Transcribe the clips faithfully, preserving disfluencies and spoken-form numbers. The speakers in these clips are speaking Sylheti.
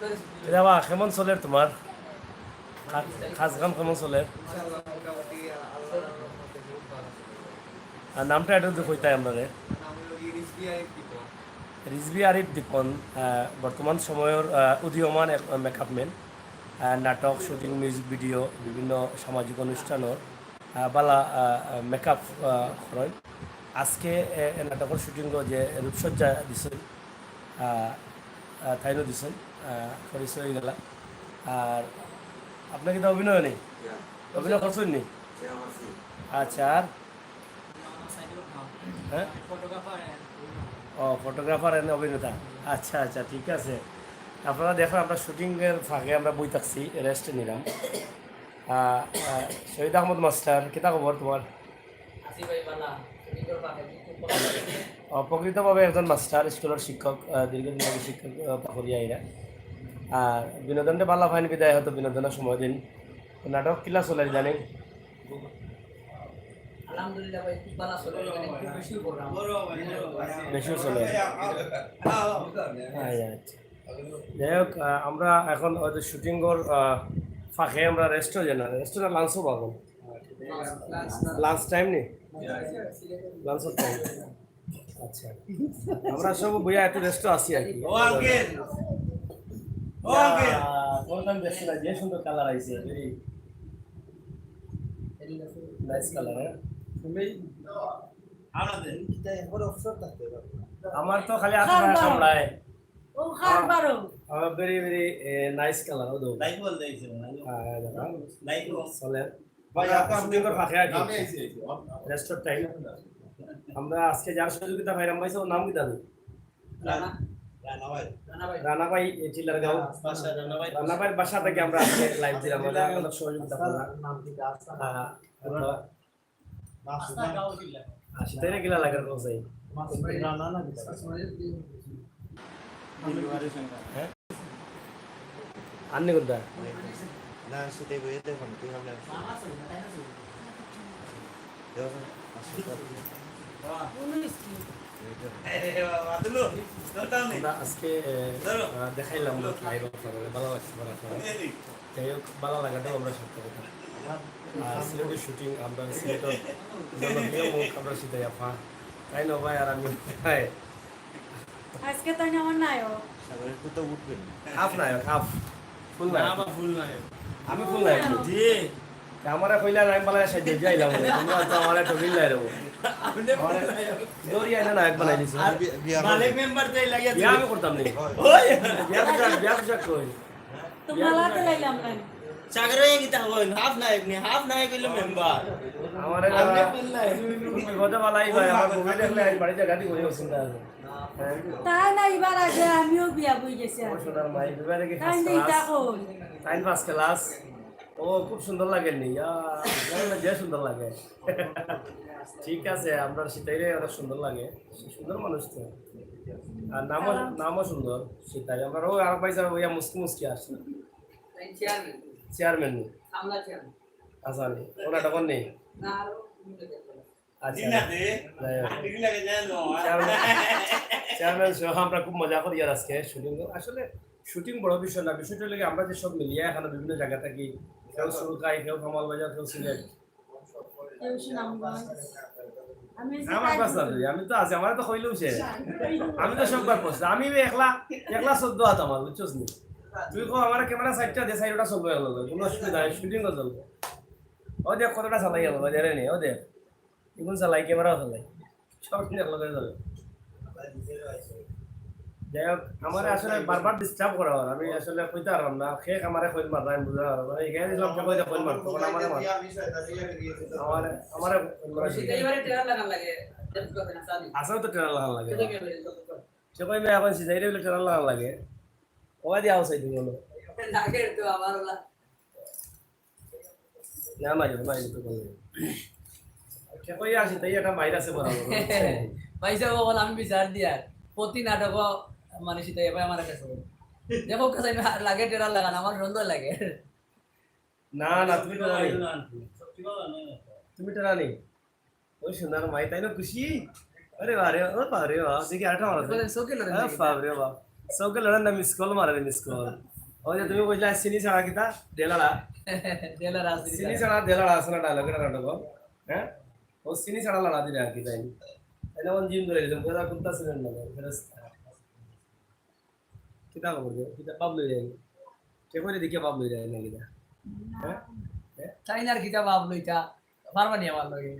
কিতা বা, কেমন চলের তোমার? কা-, কাজ কাম কেমন চলের? আর নামটা একটু কইতায় আমরারে। রিজভী আরিফ দীপন, আহ, বর্তমান সময়র, আহ, উদীয়মান এক মেকআপ ম্যান। আহ, নাটক, শুটিং, মিউজিক ভিডিও, বিভিন্ন সামাজিক অনুষ্ঠানর, আহ, বালা, আহ, মেকআপ, আহ, করইন। আজকে, এ, এ নাটকর শুটিংও যে রূপসজ্জা দিছইন, আহ, আহ, তাইনও দিছইন, আহ, পরিচয় অইগেলা। আর আপনে কিতা অভিনয় নি? অভিনয় করছইন নি? আচ্ছা, আর? হ্যাঁ? ও, photographer and অভিনেতা। আচ্ছা, আচ্ছা, ঠিক আছে। আপনারা দেখরা, আমরা শুটিংয়ের ফাঁকে আমরা বই থাকছি, রেস্ট নিলাম। আহ, আহ, শহীদ আহমদ মাস্টার, কিতা খবর তোমার? আছি ভাই, ভালা। শুটিংয়ের ফাঁকে খুব ভালা লাগছে। ও, প্রকৃতভাবে একজন মাস্টার, স্কুলের শিক্ষক, আহ, দীর্ঘদিন ধরে শিক্ষক, আহ, পাকরিয়া এরা। আর বিনোদনটা ভালা পাইন বিদায় হয়তো বিনোদনের সময় দিন। নাটক কিলা চলে জানি? আলহামদুলিল্লাহ ভাই, খুব ভালা চলে, এখানে খুব বেশি program। বেশি চলে। আচ্ছা, আচ্ছা। যাই হোক, আহ, আমরা এখন হয়তো শুটিংয়ের, আহ, ফাঁকে আমরা রেস্টও যাই না, রেস্টও না, লাঞ্চও পাবো। লাঞ্চ টাইম নি? লাঞ্চর টাইম। আচ্ছা, আমরা সব বইয়া একটু রেস্টও আছি আর কি। ও আঙ্কেল। ও আঙ্কেল। কোনটা দেখছি না, যে সুন্দর কালার আইছে, very nice color, হ্যাঁ? আমার তো খালি হাত কামড়ায়। ও খার বারো। Very, very, এ, nice color, ও দো। লাইট বল দেইছে না। হ্যাঁ, হ্যাঁ, দেখো। লাইট বল। চলে। ভাই, আমরা আপনার শুটিংয়ের ফাঁকে আর কি। রেস্টর টাইম। আমরা আজকে যার সহযোগিতা পাইলাম ভাই, ওর নাম কিতা? রানা, রানা ভাই। রানা ভাই। রানা ভাই, এ, টিলারগাঁও। বাসা রানা ভাই। রানা ভাইর বাসা থাকি আমরা আজকে live দিলাম। আমরা অনেক সহযোগিতা করলাম। নাম কি? আসাদ। হ্যাঁ, হ্যাঁ। আসাদ গাঁও টিলারগাঁও। আচ্ছা, তাইলে কিলা লাগে কোন সাই? রানা না কিতা? হ্যাঁ? আননি কোনটা? না, সেটাই বইয়ে দেখুন, কি হবে? দেখুন, আসলে আমরা আজকে, এ, আহ, দেখাইলাম live আপনারারে, ভালা লাগছে আপনারারে। যাই হোক, ভালা লাগাটাও আমরা সত্য কথা। আর সিলেটের শুটিং, আমরা সিলেটের জনপ্রিয় মুখ, আমরা সিতাই আফা। তাই না ভাই? আর আমি ভাই। আজকে তাই না আমার নায়ক। সাগরের তো উঠবে না। হাফ নায়ক, হাফ। ফুল না, নায়ক। আবার ফুল নায়ক। আমি ফুল নায়ক। জি। তা আমারে কইলা না, আমি বালা সাইজে যাইলাম। তোমরা তো আমারে তো বিল নাই রে। আপনি ফুল নায়ক। দৌড়ি আইনা নায়ক বানাই দিছো। আর বি-, বিয়া মালিক করবে। মেম্বার তাই লাগিয়া বিয়া দিবে। আমি করতাম নি। ওই। বিয়া পোশাক, বিয়া পোশাক কই? তো মালাতে লাইলাম না। সাগরে কিতা কইন? হাফ নায়ক নি, হাফ নায়ক অইলো মেম্বার। আমারে আপনি ফুল নায়ক। তুমি কথা বালাই ভাই, আমার বউয়ে দেখলে আজ বাড়িতে গাড়ি করে চিন্তা আছে। তাই না, এবার আগে আমিও বিয়া বই গেছি। ও সোনার মাই, বিবাহে কি তাই first নেই, class? তা কই? তাই first class? ও, খুব সুন্দর লাগে নি? ইয়া, জানি না, যে সুন্দর লাগে। ঠিক আছে, আমরা সিতাইরে অনেক সুন্দর লাগে। সুন্দর মানুষ তো। আর নামও, সালাম। নামও সুন্দর, সিতাই। আমরা ও আর ভাই সাহেব, ওইয়া মুস্কি মুস্কি আসছে। তাই চেয়ারম্যান। চেয়ারম্যান নি? আমলা চেয়ারম্যান। আচ্ছা, নি। ওরা তখন নেই? না, আরো আচ্ছা। যাই হোক। চেয়ারম্যান, চেয়ারম্যান সহ আমরা খুব মজা করি আর আজকে শুটিং। আসলে শুটিং বড় বিষয় না, বিষয়টা হলো কি আমরা যে সব মিলিয়া এখানে বিভিন্ন জায়গা থাকি, কেউ সুরকাই, কেউ কামাল বাজার, কেউ সিলেট। কেউ সুনামগঞ্জ। আমি যে আমার কাজ না তুই, আমি তো আছি, আমার তো কইলেও শেষ। আমি তো সববার বসছি, আমি একলা, একলা চোদ্দ হাত আমার, বুঝছস নি? তুই কো আমার ক্যামেরা সাইডটা দে, সাইডটা চলবে, কোনো অসুবিধা নাই, শুটিংও চলবে। ও দেখ কতটা চালাই গেল, বাজারে নেই, ও দেখ। এখন চালাই, ক্যামেরাও চালাই। সব দিন একলগে চলে। যাই হোক, আমারে আসলে বারবার disturb করা হয়। আমি আসলে কইতে পারলাম না। কে আমারে কইল মাররা, আমি বুঝতে পারলাম না। এখানে দিলাম, কে কইতে কইল মারতো, তখন আমারে মার-, আমারে, আমারে কইল মাররা। সিতাই এবারে trailer লাগান লাগে। আসলে তো trailer লাগান লাগে। সে কইবে এখন সিতাইরে বলে trailer লাগান লাগে। ওবায়দি আও চাই তুমি বলো। লাগে তো আমার ওলা। না, মারিও না, মারিও তো বলে। সে কই আসি, তাই একটা মাইর আছে বরাবর। ভাই সাহেব, বল, আমি বিচার দিয়ার। প্রতি নাটক মানে সিতাই ভাই আমার কাছে। দেখো, কাছে লাগে trailer লাগান, আমার সুন্দর লাগে। না, না, তুমি trailer নি। তুমি trailer নি। ওই সোনার মাই, তাই না খুশি? আরে বাহ রে, ও বাহ রে বাহ, দেখি আরেকটা মারা যায়। বলেন, চোখে লড়েন আরে নাকি? বাপ রে বাপ। চোখে লড়েন না, miss call মারে, miss call। ওই যে তুমি কইলা চিনি ছাড়া কিতা? ঢেলাড়া। ঢেলাড়া আছে চিনি ছাড়া ঢেলাড়া আছে না ডায়লগ, এটা নাটক। হ্যাঁ, ও চিনি ছাড়া লাড়া দিলে আর কি, তাই না? তাই না? ওন জিম ধরে গেলাম, কোথা কোনটা ছিলেন না? ফেরেস্তা। কিতা খবর রে? কিতা বাপ লই যায়? কে করে দেখে বাপ লই যায় না কিতা? হ্যাঁ? চাইনার কিতা বাপ লইতা? পারবা নি আমার লগে?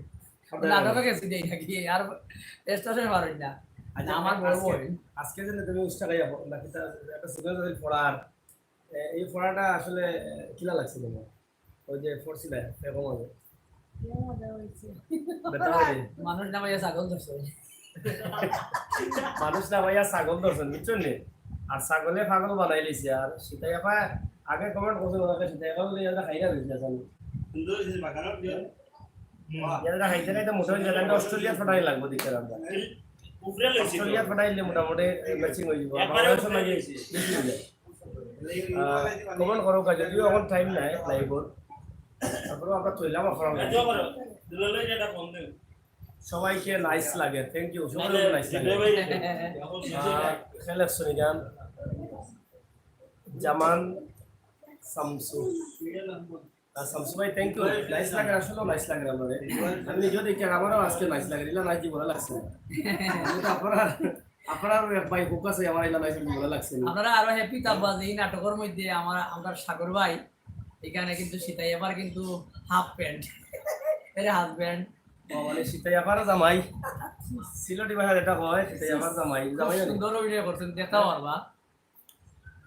নাটকে গেছি দেই নাকি? আর স্টেশনে পারই না। আচ্ছা, আমার বড় আজকে, বোন। আজকে যে তুমি উস্তা খাইয়া না কিতা একটা সিগন্যাল দিল পড়ার, এ, এই পড়াটা আসলে কিলা লাগছে তোমার? ওই যে পড়ছিলে, এরকম হবে। কি মজা হয়েছে। বেটা হয়ে। মানুষ না ভাইয়া ছাগল ধরছে। মানুষ না ভাইয়া ছাগল ধরছেন, বুঝছেন নি? আর ছাগলে পাগল বানাই লিছে। আর সেটাই আপা আগে কমেন্ট করছেন, ওনাকে সেটাই এখন বলে এটা খাইয়া দিচ্ছে আসলে। সুন্দর হয়েছে বাগানো দিয়ে। এটা খাইতে খাইতে মোটা হয়ে যাবে। অস্ট্রেলিয়া ফটাই লাগবো দেখতে আমরা। উপরে লইছি তো। অস্ট্রেলিয়া ফটাইলে মোটামুটি ম্যাচিং হয়ে যাবে। একবারে বাংলাদেশের উপরে লগে লইছি। বেশি হয়ে যায়। আহ, কমেন্ট করো কাজ, যদিও এখন টাইম নাই লাইভর। তারপরে আমরা তৈলাম এখন। রাজু করো। দুলাল ভাই এটা ফোন দেন। সবাইকে নাইস লাগে, থ্যাংক ইউ। সবাই তাহলে নাইস লাগে। দুলাল ভাই। আহ, খেলে শুনি গান। জামান শামসু। আহ, শামসু ভাই, থ্যাংক ইউ। নাইস লাগে, আসলে নাইস লাগে আমাদের। আমি নিজেও দেখি, আমারও আজকে নাইস লাগে। ইলা নাইস জীবনে লাগছে না। আমি তো আপনারা, আপনারা ভাই ফোকাস হয়ে আমার ইলা নাইস জীবনে লাগছে না। আপনারা আরো হ্যাপি থাকবা যে এই নাটকের মধ্যে আমার, আমরা সাগর ভাই এখানে কিন্তু সেটাই আবার কিন্তু হাফ প্যান্ট, এর হাজব্যান্ড। ও, মানে সেটাই আবার জামাই। সিলেটি ভাষা যেটা হয়, সেটাই আবার জামাই। খুব জামাই জানি। সুন্দর অভিনয় করছেন, দেখতে পারবা।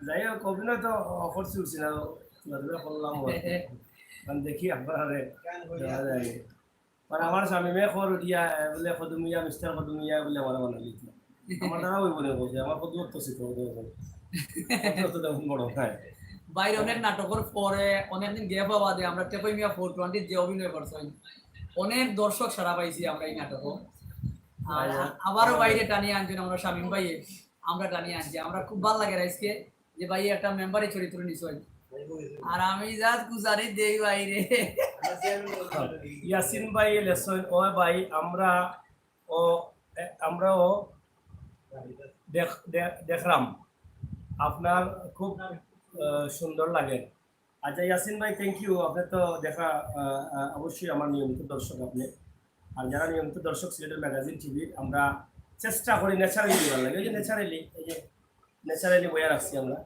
যাই হোক, অভিনয় তো করছি, উঠছি না, নজরে করলাম আর কি। কারণ দেখি আপনারা দেখা যায়। মানে আমার স্বামী মেয়ে খবর উঠিয়া, এ, বলে কদুমিয়া, মিস্টার কদুমিয়া বলে আমার মনে লিখে। আমার দ্বারা ওই মনে করছে, আমার কত তো শিখে হতে হবে। অত তেমন বড় নয়। বাইরে অনেক নাটকের পরে অনেকদিন গ্যাপ হওয়া দিয়ে আমরা টেকই মিয়া ফোর টোয়েন্টি যে অভিনয় করছেন, অনেক দর্শক সারা পাইছি আমরা এই নাটকে। আর আবারও বাইরে টানিয়ে আনছেন আমরা শামীম ভাই, আমরা টানিয়ে আনছি। আমরা খুব ভালো লাগে আজকে যে ভাই একটা মেম্বারি চরিত্র নিশ্চয়। আর আমি জাস্ট কুচারি দেই বাইরে। ইয়াসিন ভাই লেসন, ও ভাই, আমরা ও, এ, আমরাও দেখ-, দে-, দেখলাম আপনার খুব, আহ, সুন্দর লাগে। আচ্ছা ইয়াসিন ভাই, থ্যাংক ইউ। আপনি তো দেখা, আহ, আহ, অবশ্যই আমার নিয়মিত দর্শক আপনি। আর যারা নিয়মিত দর্শক সিলেটের ম্যাগাজিন টিভি, আমরা চেষ্টা করি ন্যাচারালি দিবার লাগে। ওই যে ন্যাচারালি, এই যে ন্যাচারালি বইয়া রাখছি আমরা।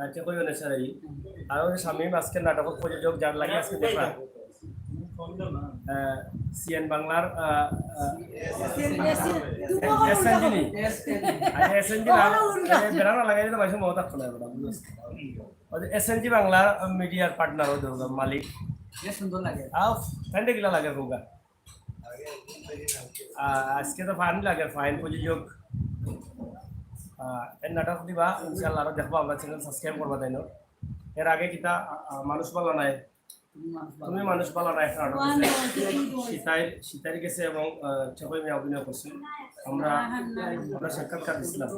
আর কে কইও ন্যাচারালি। আর ওই শামীম আজকে নাটক প্রযোজক যার লাগে আজকে দেখা। আহ, সিএন বাংলার, আহ, আহ, এসএনজি নি? আচ্ছা, এসএনজি না, এ, বেড়ানো লাগাইলে তো মাঝে মজা থাকতো না, বেটা, বুঝছো? ওই যে এসএনজি বাংলার মিডিয়ার পার্টনার, ওই ধরো মালিক। বেশ সুন্দর লাগে। আহ, ফ্যান্ডে গিলা লাগে হোগা। আহ, আজকে তো ফাইন লাগে, ফাইন প্রযোজক। আহ, এর নাটক দিবা, ইনশাআল্লাহ আরো দেখবো আমরা, চ্যানেল সাবস্ক্রাইব করবা তাই না? এর আগে কিতা, আহ, মানুষ ভালা নাই, তুমি মানুষ ভালা নাই, একটা নাটক আছে। সিতাইর, সিতাইর গেছে এবং, আহ, ঠেকই মিয়া অভিনয় করছে। আমরা, আমরা সাক্ষাৎকার দিছিলাম। আহ,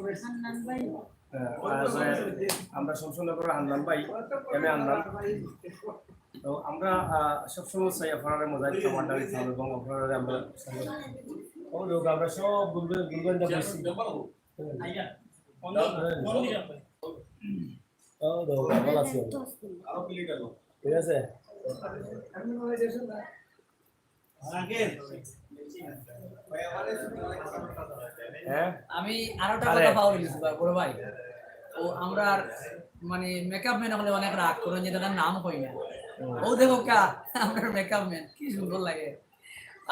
আর আমরা সবসময় করে হান্নান ভাই, এম এ হান্নান। তো আমরা, আহ, সবসময় চাই আপনারা মজা দিতাম, আড্ডা দিতাম এবং আপনারা আমরা ও লোক, আমরা সব গুলগুল, গুলগুল দা বসছি। ও লোক, ভালো আছি আমরা। ঠিক আছে? হ্যাঁ? আমি আরো একটা কথা পাওয়া গেছি ভাই, বড় ভাই। ও আমরা আর মানে মেকআপ ম্যান হলে অনেক রাগ করেন যে তাদের নাম হয় না। ও দেখো কা, আমরা মেকআপ ম্যান, কি সুন্দর লাগে।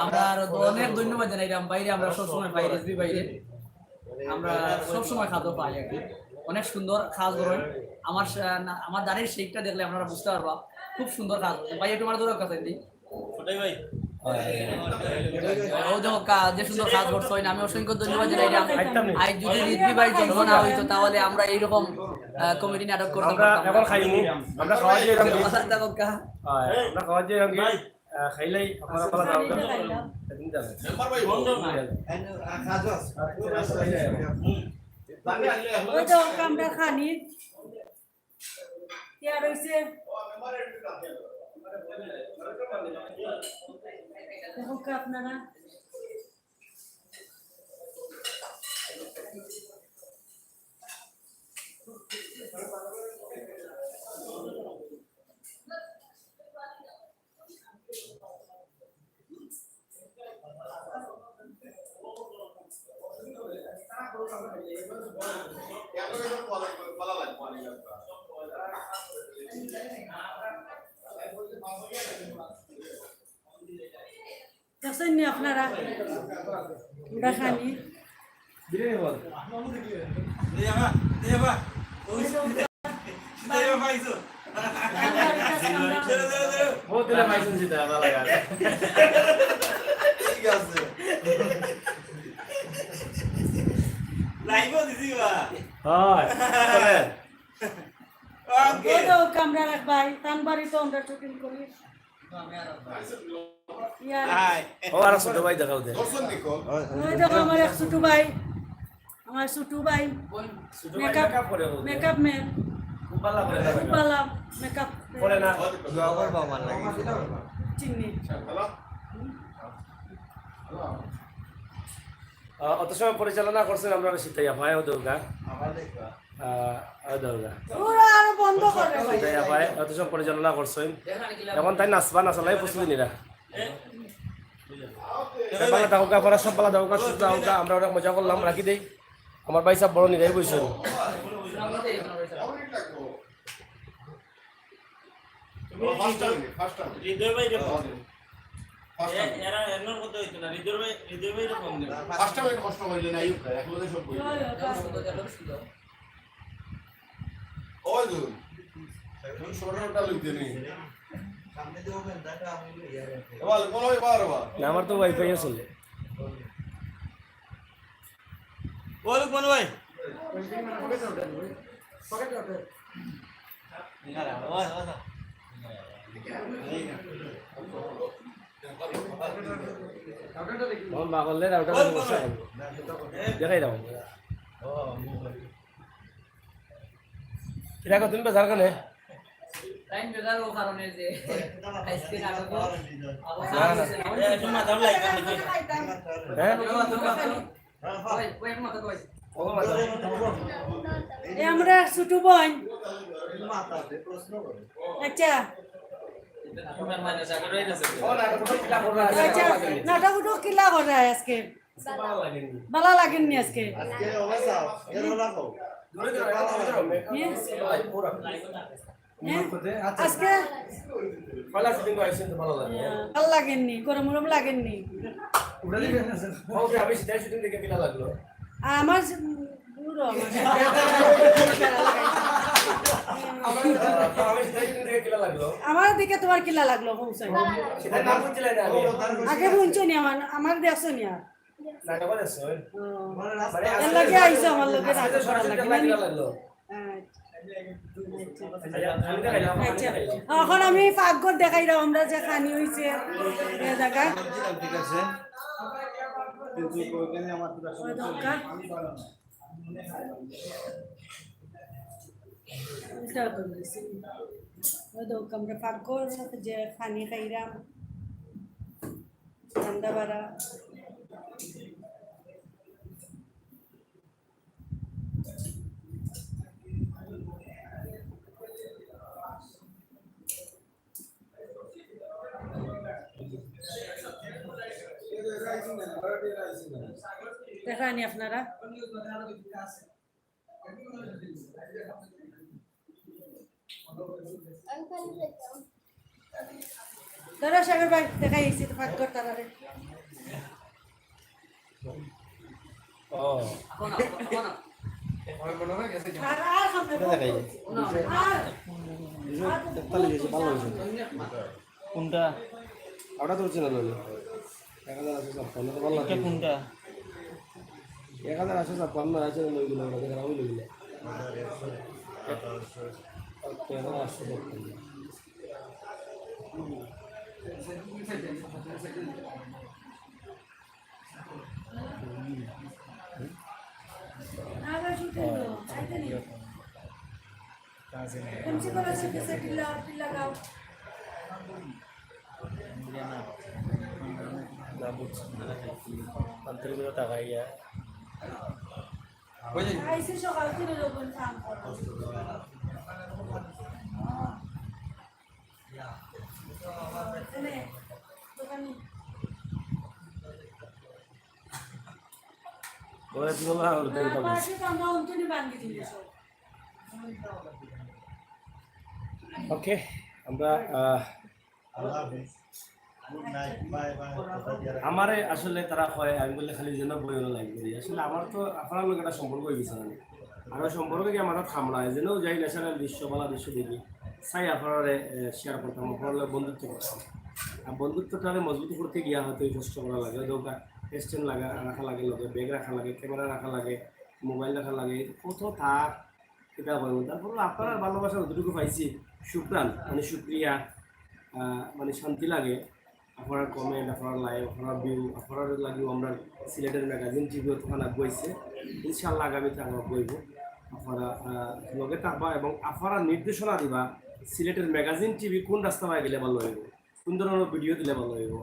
আমরা আরো তো অনেক ধন্যবাদ জানাইলাম বাইরে, আমরা সবসময় বাইরে, এসবি বাইরে আমরা সবসময় খাদ্য পাই আর কি। অনেক সুন্দর কাজ করেন। আমার সা-, না, আমার দাড়ির শেপটা দেখলে আপনারা বুঝতে পারবা, খুব সুন্দর কাজ করেন। ভাই, একটু আমার দূরে কাছে দিই। ওটাই ভাই। ও দেখো কা-, যে সুন্দর কাজ করছেন, আমি অসংখ্য ধন্যবাদ জানাই। আজ যদি রিদ্দি ভাই জন্ম না হইতো, তাহলে আমরা এইরকম, আহ, কমেডি নাটক করতাম আমরা পারতাম। এখন খাইমু, আমরা খাওয়া দিয়ে এরকম কি? কথা দেখো কা। হ্যাঁ, আমরা খাওয়া দিয়ে এরকম কি? আহ, খাইলাই আপনারা পালা দাও। একদিন যাবে। বন্ধ না। ওই তো আমরা খানি তৈয়ার হইছে। দেখো কা আপনারা। দেখছইন নি আপনারা? আমরা খানি। বহুত দিনে পাইছইন সেটা, ভালা লাগে। ঠিক আছে। লাইভও দিছি বা। হয়। ওই তো কামরার এক ভাই, তান বাড়িত আমরা শুটিং করি। ইয়ার। ও, আর ছোট ভাই দেখাও দে। ওই দেখো আমার এক ছোট ভাই, আমার ছোট ভাই। ছোট ভাই মেকআপ, মেকআপ করে ও। Makeup man. খুব ভালা করে না খুব মেকআপ। ভালা মেকআপ। করে না। দোয়া করবা আমার লাগি। চিনি। আহ, অত সময় পরিচালনা করছেন আমরা সিতাইয়া ভাই ও দুর্গা। আহ, ও দুর্গা। পুরা আরো বন্ধ করে ভাই। সিতাইয়া ভাই অত সময় পরিচালনা করছেন। এখন তাই নাচবা, নাচালাই প্রস্তুতি নিরা। ভালা থাকুক, আপনারা সব ভালা থাকুক, সুস্থ থাকুক। আমরা অনেক মজা করলাম, রাখি দেই। আমার ভাই সাহেব বড় নিরাই বইছেন। First time, first time। হৃদয় ভাই রে ফোন দে। First time। এ-, এরা এমন কথা হইতো না। হৃদয় ভাই, হৃদয় ভাই রে ফোন দে। First time কষ্ট হইলে না, আইয়ুব ভাই, এখন তো সব বই। ওই ধরুন। এখন ষোলোটা লইতে নেই। এবার, বলো, এবার, এবার। না, আমার তো ওয়াইফাই চলে। ও লুকমান ভাই। আমার মা বললে রাউটার সমস্যা হবে। দেখাই দাও। কিরা গো, তুমি বেজার কেনে? টাইম বেজার ও কারণে যে আজকে নাটক না, না। এ, একটু মাথা লাগাই দিন। হ্যাঁ? ওই, ওই, এক মাথা কই? ও মাথা। এ, আমরা ছোট বোন। আচ্ছা। আচ্ছা, নাটক উঠো কিলা করা আজকে? ভালা লাগেনি আজকে? আজকে অবস্থা, এর ওরা কও। ধরে ধরো, ধরে ধরো, মেকআপ। Yes। ভাই, পুরা। হ্যাঁ? আজকে পয়লা শুটিং আইছেন তো ভালা লাগে। ভালা লাগেনি, গরম গরম লাগেনি। ওকে, আমি সিতাই শুটিং দেখে কিলা লাগলো? আমার সে-, দূর হ, আমার। আমার, আমি সিতাই শুটিং দেখে কিলা লাগলো? আমার দিকে তোমার কিলা লাগলো, কও চাই? সিতাই নাম শুনছিলে না আমি? আগে শুনছো নি আমার, আমার দেখছো নি আর? নাটক দেখছো? ও। মানে এর লগে আইছো আমার লগে আজকে নাটক করার সরাসরি লাগি, দেখলা মানে? কিলা লাগলো? আচ্ছা। আচ্ছা, আমি দেখাইলাম, আমি আচ্ছা, দেখাইলাম। এখন আমি পাকঘর দেখাইলাম, আমরা যে খানি হইছে, এ জায়গা। ঠিক আছে। কিন্তু ওইখানে আমার পুরা ওই দোকান। উল্টা করে দিছি। ওই দোকান, আমরা পাকঘর যে খানি খাইলাম, ঠান্ডা বাড়া। দেখরা নি আপনারা? ধরো সাগর ভাই, দেখাই দিছি তো পাকঘর তারারে। ও। আর, আর সামনে এটা দেখাই। আর, আর কোনটা? ওটা তো হচ্ছে না, না, না। এক হাজার আটশো ছাপ্পান্ন তো ভালো এটা লাগে। কোনটা? এক হাজার আটশো ছাপ্পান্ন আছে, ওইগুলো, ওটা দেখে আমি লইলে। এক হাজার আটশো ছাপ্পান্ন। না, বুঝছি। আন্তরিকতা টাকা ইয়া। আইসি সকাল থেকে যখন কাম করো। এনে, দোকানে। ওরা কি বলবো? না, পাশে তো আমরা অন্তনি বান্ধি দিলে সব। ওকে, আমরা আহ, আল্লাহ হাফেজ। Good night, bye bye. আমারে আসলে তারা কয়, আমি বললে খালি যেন বই হলো লাইভ করি। আসলে আমার তো আপনার লোক একটা সম্পর্ক হয়ে গেছে না। আর ওই সম্পর্কে কি আমার কামড়ায়, যেন যাই ন্যাচারাল দৃশ্য, ভালো দৃশ্য দেখি, চাই আপনারে শেয়ার করতাম, আপনার লগে বন্ধুত্ব করতাম। আর বন্ধুত্বটারে মজবুত করতে গিয়া হয়তো এই কষ্ট করা লাগে, দরকার স্ট্যান্ড লাগা রাখা লাগে, লগে ব্যাগ রাখা লাগে, ক্যামেরা রাখা লাগে, মোবাইল রাখা লাগে, কত তা কিতা বলবো। তারপর আপনার ভালোবাসা যতটুকু পাইছি, শুক্রান, মানে শুক্রিয়া, আহ, মানে শান্তি লাগে। আপনার কমেন্ট, আপনার লাইক, আপনার ভিউ, আপনার লাগিও আমরা সিলেটের ম্যাগাজিন টিভি অতখান আগুয়াইছে। ইনশাআল্লাহ আগামীতে আরো আগুয়াইব। আপনারা আহ, লগে থাকবা এবং আপনারা নির্দেশনা দিবা সিলেটের ম্যাগাজিন টিভি কোন রাস্তা বায় গেলে ভালো হইব, কোন ধরনের ভিডিও দিলে ভালো হইব।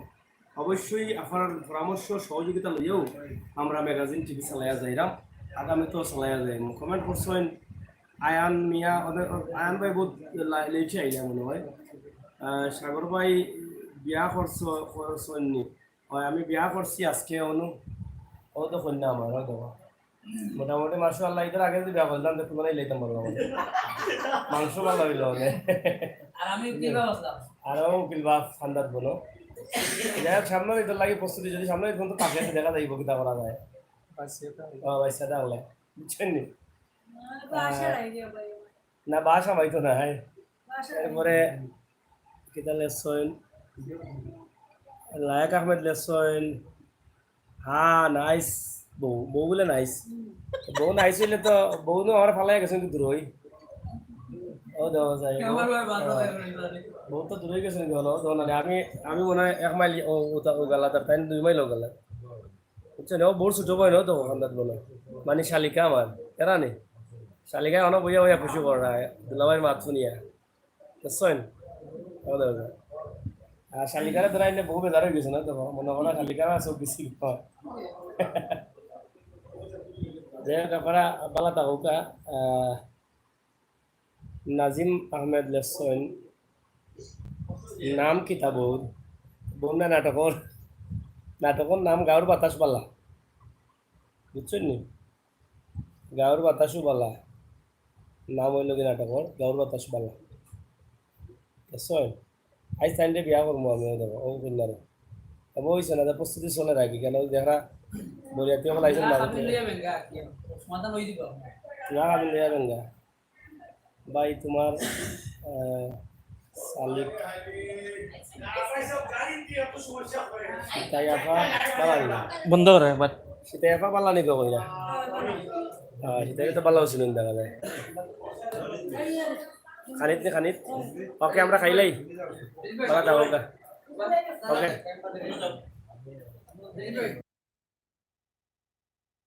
অবশ্যই আপনার পরামর্শ সহযোগিতা লইয়াও আমরা ম্যাগাজিন টিভি চালাইয়া যাইরাম, আগামীতেও চালাইয়া যাইব। কমেন্ট করছেন আয়ান মিয়া, ওদের, আয়ান ভাই বহুত লা-, লেটে আইলা মনে হয়। আহ, সাগর ভাই বিয়া করছো, করছেন নি? হয়, আমি বিয়া করছি আজকে, অনু, ও তো কন্যা আমার, ও তো। মোটামুটি মাশাআল্লাহ, ঈদের আগে যদি বিয়া করলাম, তো তোমার এই লইতাম পারলাম। মাংস ভালো হইলো অনেক। আর আমি উকিল বাপ আছিলাম। আর ও উকিল বাপ, ফান্দাত বলো। যাই হোক, সামনে ঈদের লাগি প্রস্তুতি, যদি সামনে ঈদ পর্যন্ত থাকে, তো দেখা যাইব কিতা করা যায়। বাচ্চা তো ও, বাচ্চা তাহলে, বুঝছেন নি? বাসা নাই রে ভাই। না, বাসা ভাই তো নাই। বাসা নাই। এরপরে কিতা লেসন? লায়েক আহমেদ লেসন। হ্যাঁ, নাইস। বউ, বউ বলে নাইস। হুম। বউ নাইস হইলে তো, বউ নু আমার ফালাই গেছে কিন্তু দূরই। ও দেখো যাই, ও, আমার ভাই বাসা হ্যাঁ। নাই, নাই, নাই। বউ তো দূরই গেছে কিন্তু হলো, দেখো না, আমি, আমি মনে হয় এক মাইল ও, ও, ও গালা তার, তাই দুই মাইল ও গালা। বুঝছেন? ও বউর ছোট ভাই নয় তো, ওখানদার বলে। মানে শালিকা আমার, এরা নেই। শালিকা অনেক বইয়া বইয়া খুশি করা, দুলাভাইর মাত শুনিয়া। বুঝছেন? ও দেখো। আর শালিকারে ধরাইলে বউ বেজার হয়ে গেছে না তো, মনে হয় শালিকা সব বেশি। যাই হোক, আপনারা ভালা থাকুকা। আহ, নাজিম আহমেদ লেসন, নাম কিতা বউর? বউর না নাটকর, নাটকর নাম গাঁওর বাতাস বালা, বুঝছেন নি? গাঁওর বাতাসও বালা, নাম হইল কি নাটকর গাঁওর বাতাস বালা, বুঝছেন? আইজ তাইনরে বিয়া করবো আমি, ওই দেখো, ও কন্যারে। তবে ওই শোনা যায়, প্রস্তুতি চলে রাখি, কেন ওই দেখা বরিয়াতি হকল আইছেন না, না, আমি লইয়া বেঙ্গা। ভাই, তোমার, আহ, শালিক, সিতাই আফা বালা নি? বন্ধ করো একবার। সিতাই আফা বালা নি তো কইরা? হ্যাঁ, সিতাই তো বালা ছিলেন দেখা যায়। খানিত নি খানিত। ওকে, আমরা খাইলাই। বালা দাও ওকে। ওকে।